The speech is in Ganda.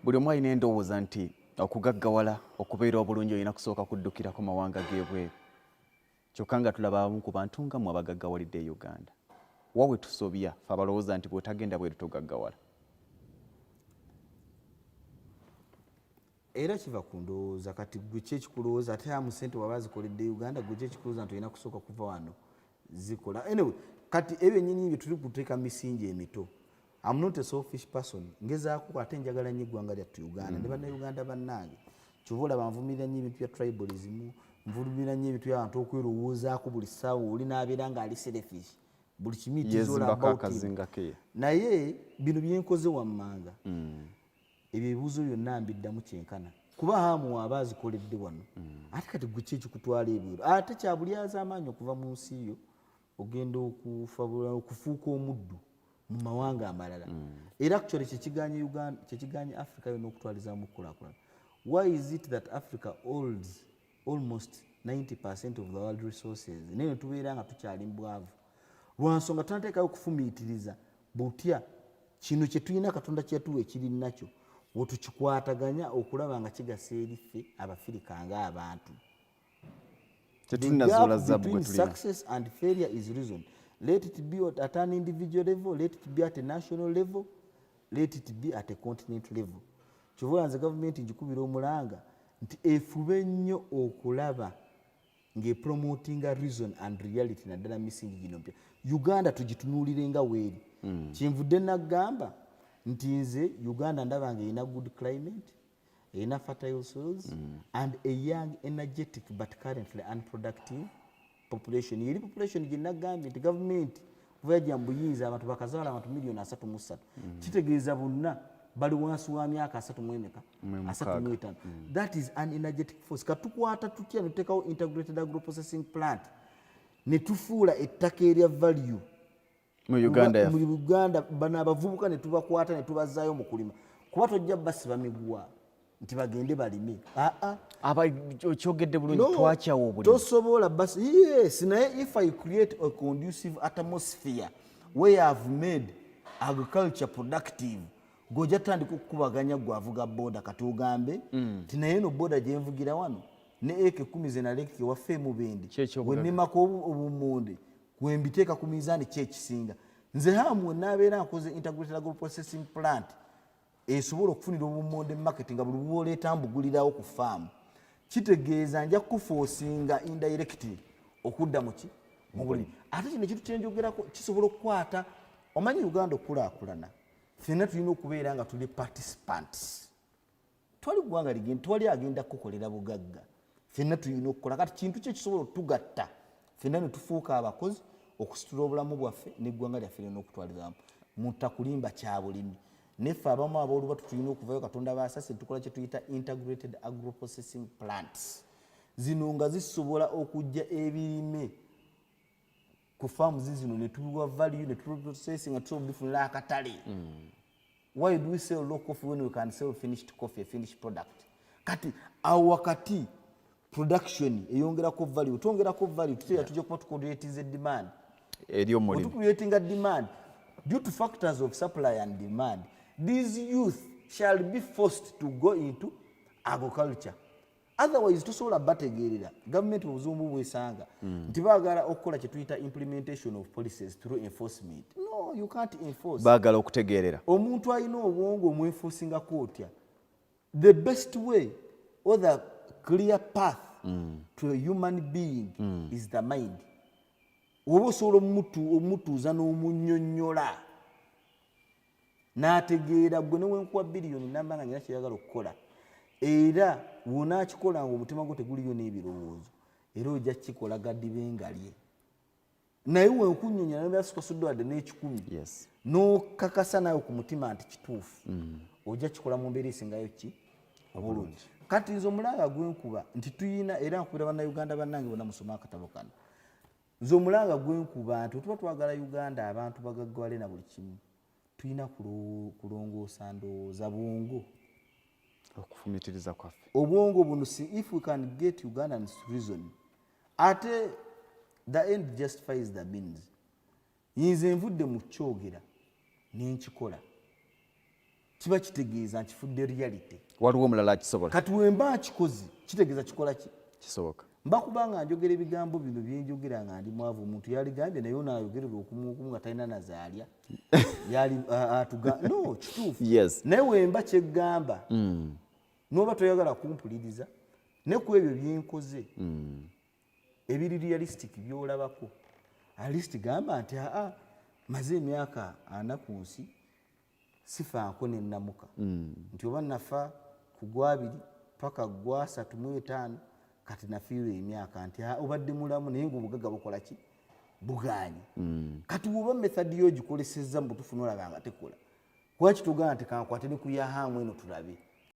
Buli omu alina endowooza nti okugaggawala, okubeera obulungi, olina kusooka kuddukirako mawanga g'ebweru, kyokka nga tulaba abamu ku bantu nga mmwe abagaggawalidde e Uganda. Wa we tusobya ffe abalowooza nti bw'otagenda bweru togaggawala? Era kiva ku ndowooza. Kati gwe ki ekikulowooza? Ate amu sente waba azikoledde Uganda, gwe ki ekikulowooza nti olina kusooka kuva wano zikola? Anyway, kati ebyo nyini bye tuli kuteeka misingi emito. I'm not a selfish person, ngezaako, ate njagala nnyo eggwanga lyattu Uganda ne Bannayuganda bannange. Kyova olaba nvumirira nnyo ebintu bya tribalism, nvumirira nnyo ebintu by'abantu okwerowoozaako buli ssaawa. Oli n'abeera ng'ali selfish, buli kimu it is all Yezimbako about him. Akazinga ke. Naye bino byenkoze wammanga, ebyo ebibuuzo byonna mbiddamu kyenkana, kuba Hamu waaba azikoledde wano, ate kati gwe ki ekikutwala ebweru? Ate kyabulyaza amaanyi okuva mu nsi yo ogenda okufa okufuuka omuddu mu mawanga amalala. Era actually kyekiganye Uganda, kyekiganye Africa yonna okutwalizaamu okukulaakulana. Why is it that Africa holds almost 90% of the world resources, naye netubeera nga tukyali mbwavu? Lwansonga tunateekayo okufumiitiriza butya kino kyetulina, Katonda kyeyatuwa ekiri nakyo, wetukikwataganya okulaba nga kigasa eri ffe Abafirika ng'abantu. Tetunnazuula zaabu gwe tulina. Success and failure is reason. Let it be at an individual level, let it be at a national level, let it be at a continent level. Kyova nze gavumenti ngikubira omulanga nti efube nnyo okulaba ng'epromotinga reason and reality, naddala misingi gino mpya. Uganda tugitunuulire nga weeri. Kyenvudde nagamba nti nze Uganda ndaba nga erina good climate, erina fertile soils and a young, energetic but currently unproductive population. Yeri population gye nagambye nti gavumenti kuva yajja mu buyinza, abantu bakazaala abantu miliyoni 33. Kitegeeza bonna bali wansi wa myaka asatu mwemeka? 35. That is an energetic force. Katukwata tutya netuteekawo integrated agroprocessing plant, ne tufuula ettaka erya value mu Uganda yaffe? Mu Uganda bano abavubuka ne tubakwata ne tubazaayo mu kulima, kuba tojja basiba miguwa nti bagende balime. Aa. Aba okyogedde bulungi. No, Twakyawa obulimi. Tosobola basi, yes, naye if I create a conducive atmosphere where I've made agriculture productive, gojja tutandika okukubaganya gwe avuga boda. Kati ogambe ti naye no boda gyenvugira wano ne eka 10 zenalekeke waffe emubendi Kyekyobugagga. Wenimako obumonde wembiteeka ku mizaani, kyekisinga. Nze Hamu wenaabeera nkoze integrated agro processing plant esobola okufunira obumonde market, nga buli bwoleeta mbugulirawo ku faamu, kitegeeza nja kuforcinga indirectly okudda muki? Mu bulimi. Ate kino ekintu kyenjogerako kisobola okukwata, omanyi Uganda okukulaakulana, ffenna tulina okubeera nga tuli participants. Twali ggwanga ligenda, twali agenda kukukolera bugagga, ffenna tulina okukola. Kati kintu ki ekisobola otugatta ffenna ne tufuuka abakozi okusitula obulamu bwaffe n'eggwanga lyaffe lyonna okutwalizamu? Mutakulimba kya bulimi. Neffe abamu aboolubatu tulina okuvayo, Katonda baasase, tukola kye tuyita integrated agroprocessing plants, zino nga zisobola okujja ebirime ku farms zino ne tubiwa value ne tuprocessing nga tusobola obifunira akatale. Why do we sell raw coffee when we can sell finished coffee, a finished product? Kati awo wakati production eyongerako value, twongerako value tuteera, tujja kuba tucreatinze demand. Eri omulimu. Tucreatinga demand due to factors of supply and demand, these youth shall be forced to go into agriculture, otherwise tosobola bategeerera. Gavumenti obuzumbu bwesanga nti baagala okukola kye tuyita implementation of policies through enforcement. No, you can't enforce. Baagala okutegeerera. Omuntu alina obwongo omwenforcingako otya? The best way or the clear path to a human being is the mind. Oba osobola omutuuza n'omunnyonnyola n'ategeera, gwe newenkuwa biliyoni namba nga nyina kyeyagala okukola, era wonaakikola nga omutima gwo teguliyo n'ebirowoozo, era ojja kukikola gadibe nga lye. Naye wenkunnyonnyola nebyasukasudde wadde n'ekikumi, n'okakasa naawe ku mutima nti kituufu, ojja kikola mu mbeera esingayo ki obulungi. Kati nze omulanga gwenkuba nti tuyina, era nkubira Bannayuganda bannange bonna musome akatabo kano. Nze omulanga gwenkuba nti otuba twagala Uganda abantu bagaggawale na buli kimu, tulina kulongoosa ndowooza, bwongo. Okufumitiriza kwaffe. Obwongo buno si, if we can get Ugandans to reason, ate the end justifies the means. Nze nvudde mu kyogera nenkikola. Kiba kitegeeza nkifudde reality. Waliwo omulala akisobola. Kati wemba nkikoze, kitegeeza kikola ki? Kisoboka. Mba kubanga njogera ebigambo bino byenjogera nga ndi mwavu, omuntu yaligambye naye onaayogerera okumu okumu nga talina nazaalya yali atuga no kituufu. Naye wemba kyeggamba, noba toyagala kumpuliriza, ne ku ebyo byenkoze ebiri realistic byolabako, at least gamba nti aa, maze emyaka 40 ku nsi, sifaako nenamuka nti oba nafa ku gwabiri paka gwa 35, kati nafiirwa emyaka, nti "Ah, obadde mulamu naye ngaobugagga bukola ki? Buganye." Kati woba method yo ogikolesezza mu butuufu nolaba nga tekola, lwaki tugamba nti kankwate ne ku yahamu eno tulabe?